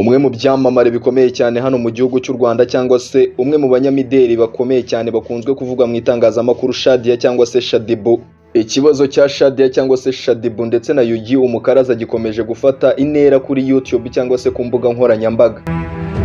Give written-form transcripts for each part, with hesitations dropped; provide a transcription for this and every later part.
Umwe mu byamamare bikomeye cyane hano mu gihugu cy'u Rwanda, cyangwa se umwe mu banyamideli bakomeye cyane bakunzwe kuvuga mu itangazamakuru, Shadia cyangwa se Shaddyboo. Ikibazo cya Shadia cyangwa se Shaddyboo ndetse na Yugi Umukaraza gikomeje gufata intera kuri YouTube cyangwa se ku mbuga nkoranyambaga.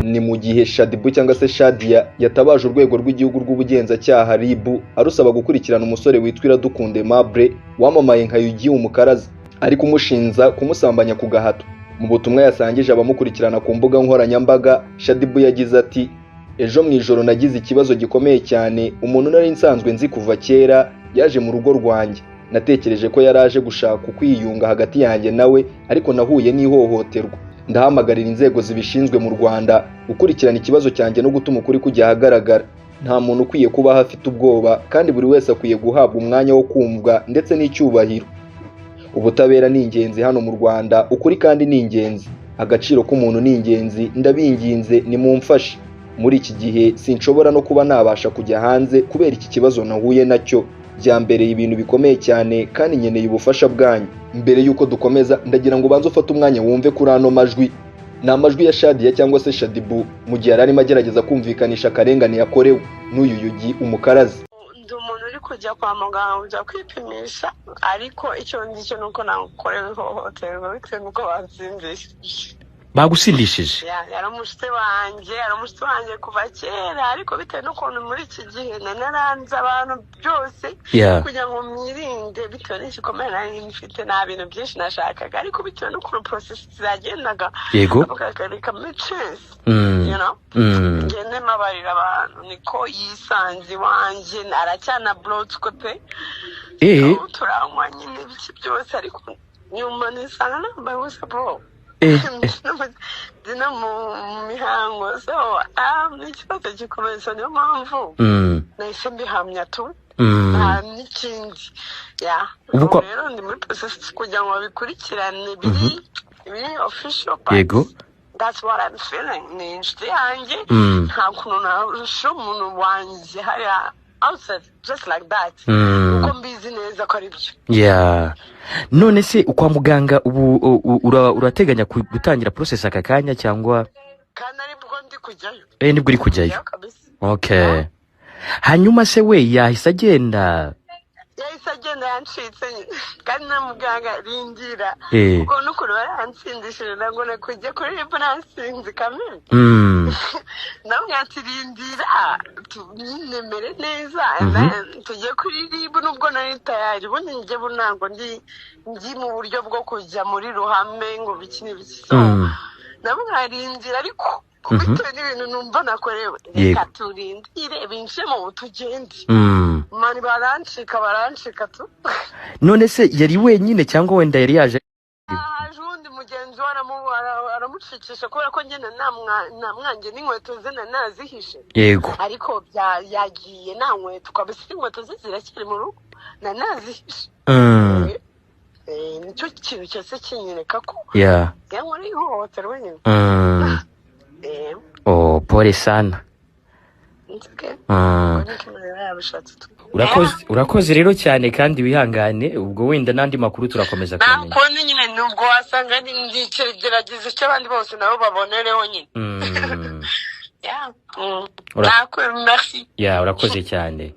Ni mu gihe Shaddyboo cyangwa se Shadia yatabaje Urwego rw'Igihugu rw'Ubugenzacyaha, RIB, arusaba gukurikirana umusore witwa Iradukunda Aimable wamamaye nka Yugi Umukaraza, ari kumushinja kumusambanya ku gahato. Mu butumwa yasangije abamukurikirana ku mbuga nkoranyambaga, Shaddyboo yagize ati: "Ejo mu ijoro nagize ikibazo gikomeye cyane. Umuntu nari nsanzwe nzi kuva kera yaje mu rugo rwanjye. Natekereje ko yari aje gushaka ukwiyunga hagati yanjye nawe, ariko nahuye n'ihohoterwa. Ndahamagarira inzego zibishinzwe mu Rwanda gukurikirana ikibazo cyanjye no gutuma ukuri kujya ahagaragara. Nta muntu ukwiye kubaho afite ubwoba, kandi buri wese akwiye guhabwa umwanya wo kumvwa ndetse n'icyubahiro. Ubutabera ni ingenzi hano mu Rwanda, ukuri kandi ni ingenzi, agaciro k'umuntu ni ingenzi. Ndabinginze nimumfashe. Muri iki gihe sinshobora no kuba nabasha kujya hanze kubera iki kibazo nahuye nacyo. Byambereye ibintu bikomeye cyane kandi nkeneye ubufasha bwanyu." Mbere y'uko dukomeza, ndagira ngo ubanze ufate umwanya wumve kuri ano majwi. Ni amajwi ya Shadia cyangwa se Shaddyboo mu gihe yari arimo agerageza kumvikanisha akarengane yakorewe n'uyu Yugi Umukarazi. Ndi umuntu uri kujya kwa muganga, kujya kwipimisha, ariko icyo nzi cyo ni uko nakorewe ihohoterwa bitewe n'uko bansindishije. Bagusindishije? Yari umushuti wanjye, yari umushuti wanjye kuva kera, ariko bitewe n'ukuntu muri iki gihe nari naranze abantu byose kugira ngo mwirinde, bitewe n'igikomere nari mfite, nta bintu byinshi nashakaga, ariko bitewe n'ukuntu process zagendaga, reka mpe chance, ngende mabarira abantu. Niko yisanze iwanjye, aracyana burotswe pe. Turanywa nyine, ibiki byose, ariko nyuma nisanga nambaye ubusa, bro. Ndi no mu mihango, so ni ikibazo gikomeye. So niyo mpamvu nahise mbihamya tu. Nta n'ikindi ya. Ubu rero ndi muri process kugira ngo babikurikirane biri official, but that's what I'm feeling. Ni inshuti yanjye. Nta kuntu narusha umuntu wanjye hariya outside just like that, kuko mbizi neza ko ari byo. Yeah. None se kwa muganga ubu urateganya gutangira process aka kanya cyangwa? Kandi aribwo ndi kujyayo. Eh, nibwo uri kujyayo? Kujyayo kabisa. Okay, hanyuma se we yahise agenda? Yahise agenda, yancitse nyine, kandi na muganga ringira, kuko n'ukuntu bari yansindishije, ntabwo kujya kuri RIB nasinzi kamere. Namwe ati: "Rindira tunemere neza and then tujye kuri RIB." Nubwo nari tayari, ubundi njye bu ntabwo ndi mu buryo bwo kujya muri ruhame ngo biki n'ibiki, so nabo nkarindira, ariko bitewe n'ibintu numva nakorewe, reka turindire binjire mu tugende. Man, barancika, barancika tu. None se yari wenyine cyangwa wenda yari yaje? Haje uwundi mugenzi we, aramucikisha, kubera ko njye namwanjye n'inkweto ze nazihishe. Ariko yagiye nta nkweto kabisa, inkweto ze ziracyari mu rugo, nazihishe. Eh, nicyo kintu cyose kinyereka ko yankoreye ihohoterwa nyine. Eh. Oh, pole sana. It's okay. Ubwo niko Imana iba yabishatse tu. Urakoze, urakoze rero cyane, kandi wihangane. Ubwo wenda n'andi makuru turakomeza Nta kuyamenya. kundi nyine, nubwo wasanga ni ikigeragezo cy'abandi bose, nabo babonereho nyine. Yeah. Merci. Yeah, urakoze cyane.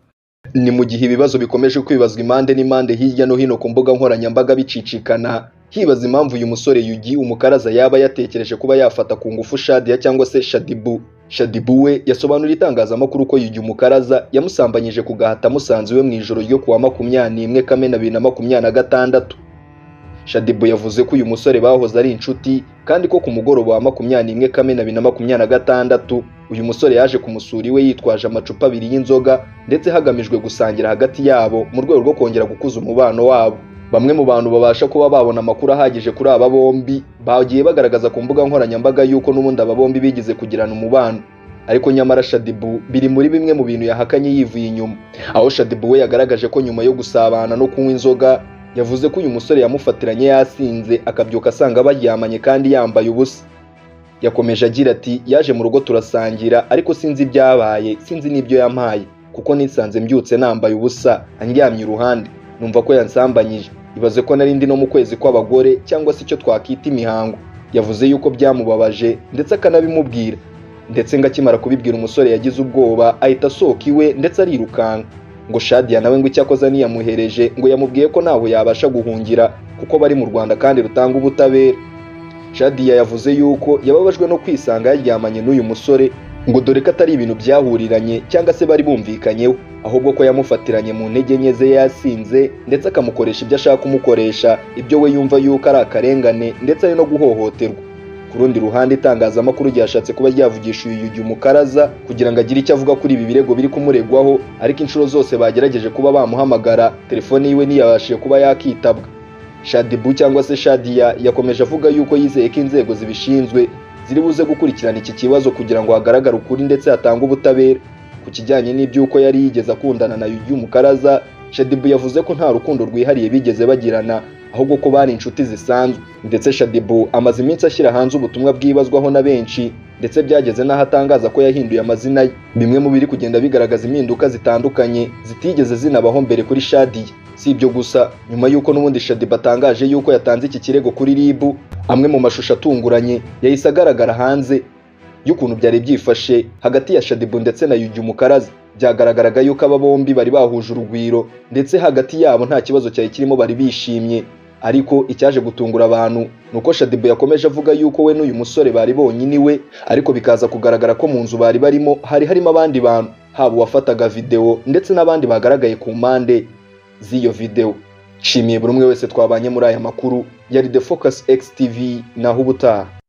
Ni mu gihe ibibazo bikomeje kwibazwa impande n'impande, hirya no hino ku mbuga nkoranyambaga bicicikana, hibaza impamvu uyu musore Yugi Umukaraza yaba yatekereje kuba yafata ku ngufu Shadia cyangwa se Shaddyboo. Shaddyboo we yasobanuriye itangazamakuru ko Yugi Umukaraza yamusambanyije ku gahato amusanze iwe mu ijoro ryo kuwa 21 Kamena 2026. Shaddyboo yavuze ko uyu musore bahoze ari inshuti, kandi ko ku mugoroba wa 21 Kamena 2026 uyu musore yaje kumusura iwe yitwaje amacupa abiri y'inzoga, ndetse hagamijwe gusangira hagati yabo mu rwego rwo kongera gukuza umubano wabo. Bamwe mu bantu babasha kuba babona amakuru ahagije kuri aba bombi bagiye bagaragaza ku mbuga nkoranyambaga yuko n'ubundi aba bombi bigeze kugirana umubano, ariko nyamara Shaddyboo biri muri bimwe mu bintu yahakanye yivuye inyuma, aho Shaddyboo we yagaragaje ko nyuma yo gusabana no kunywa inzoga, yavuze ko uyu musore yamufatiranye yasinze, akabyuka asanga baryamanye kandi yambaye ubusa. Yakomeje agira ati: "Yaje mu rugo turasangira, ariko sinzi ibyabaye, sinzi n'ibyo yampaye, kuko nisanze mbyutse nambaye ubusa andyamye iruhande, numva ko yansambanyije. Ibaze ko nari ndi no mu kwezi kw'abagore, cyangwa se icyo twakita imihango." Yavuze yuko byamubabaje ndetse akanabimubwira, ndetse ngo akimara kubibwira umusore yagize ubwoba ahita asohoka iwe ndetse arirukanka. Ngo Shadia nawe ngo icyakoze ntiyamuhereje, ngo yamubwiye ko ntaho yabasha guhungira kuko bari mu Rwanda kandi rutanga ubutabera. Shadia yavuze yuko yababajwe no kwisanga yaryamanye n'uyu musore, ngo dore ko atari ibintu byahuriranye cyangwa se bari bumvikanyeho, ahubwo ko yamufatiranye mu ntege nke ze yasinze, ndetse akamukoresha ibyo ashaka kumukoresha, ibyo we yumva yuko ari akarengane ndetse ari no guhohoterwa. Ku rundi ruhande, itangazamakuru ryashatse kuba ryavugisha uyu Yugi Umukaraza kugira ngo agire icyo avuga kuri ibi birego biri kumuregwaho, ariko inshuro zose bagerageje kuba bamuhamagara telefone yiwe ntiyabashije kuba yakitabwa. Shadibu cyangwa se Shadia yakomeje avuga yuko yizeye ko inzego zibishinzwe ziri buze gukurikirana iki kibazo kugira ngo hagaragare ukuri ndetse hatangwe ubutabera. Ku kijyanye n'iby'uko yari yigeze akundana na Yugi Umukaraza, Shadibu yavuze ko nta rukundo rwihariye bigeze bagirana, ahubwo ko bari inshuti zisanzwe. Ndetse Shadibu amaze iminsi ashyira hanze ubutumwa bwibazwaho na benshi, ndetse byageze n'aho atangaza ko yahinduye amazina ye, bimwe mu biri kugenda bigaragaza impinduka zitandukanye zitigeze zinabaho mbere kuri Shadia. Si ibyo gusa, nyuma y'uko n'ubundi Shadibu atangaje yuko yatanze iki kirego kuri RIB, amwe mu mashusho atunguranye yahise agaragara hanze y'ukuntu byari byifashe hagati ya Shadibu ndetse na Yugi Umukaraza. Byagaragaraga yuko aba bombi bari bahuje urugwiro, ndetse hagati yabo nta kibazo cyari kirimo, bari bishimye. Ariko icyaje gutungura abantu ni uko Shadibu yakomeje avuga yuko we n'uyu musore bari bonyine iwe, ariko bikaza kugaragara ko mu nzu bari barimo hari harimo abandi bantu, haba uwafataga videwo ndetse n'abandi bagaragaye ku mpande z'iyo videwo. Nshimiye buri umwe wese twabanye muri aya makuru. Yari The Focus XTV, naho ubutaha.